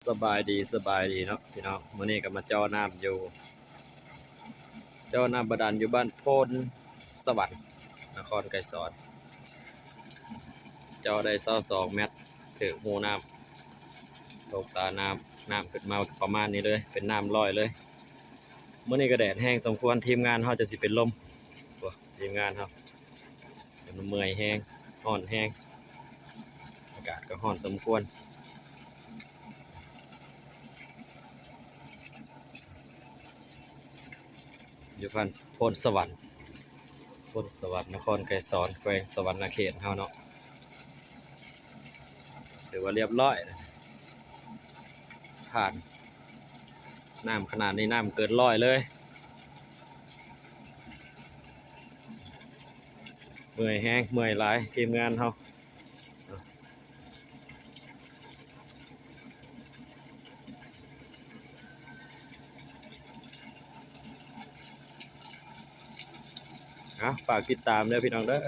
ສະບາຍດີ ສະບາຍດີເນາະພີ່ນ້ອງ. ມື້ນີ້ກໍມາເຈາະນ້ຳຢູ່ ເຈາະນ້ຳບາດານຢູ່ບ້ານໂພນສະຫວັນ ນະຄອນໄກສອນ. ເຈາະໄດ້ຊາວສອງແມັດ ຖືກຮູນ້ຳ ຕົກຕານ້ຳ ນ້ຳຂຶ້ນມາປະມານນີ້ເລີຍ ເປັນນ້ຳລອຍເລີຍ. ມື້ນີ້ກໍແດດແຮງສົມຄວນ ທີມງານເຮົາຈະຊິເປັນລົມ. ໂອ້ ທີມງານເຮົາ ເມື່ອຍແຮງ ຮ້ອນແຮງ ອາກາດກໍຮ້ອນສົມຄວນ. ຢູ່ບ້ານໂພນສະຫວັນ ໂພນສະຫວັນ ນະຄອນໄກສອນ ແຂວງສະຫວັນນະເຂດເຮົາເນາະ. ຖືວ່າລຽບຮ້ອຍ ຜ່ານ ນ້ຳຂະໜາດນີ້ ນ້ຳເກີນຮ້ອຍເລີຍ. ເມື່ອຍແຮງ ເມື່ອຍຫຼາຍ ທີມງານເຮົາ. ເອົາ ຝາກຕິດຕາມເດີພີ່ນ້ອງເດີ.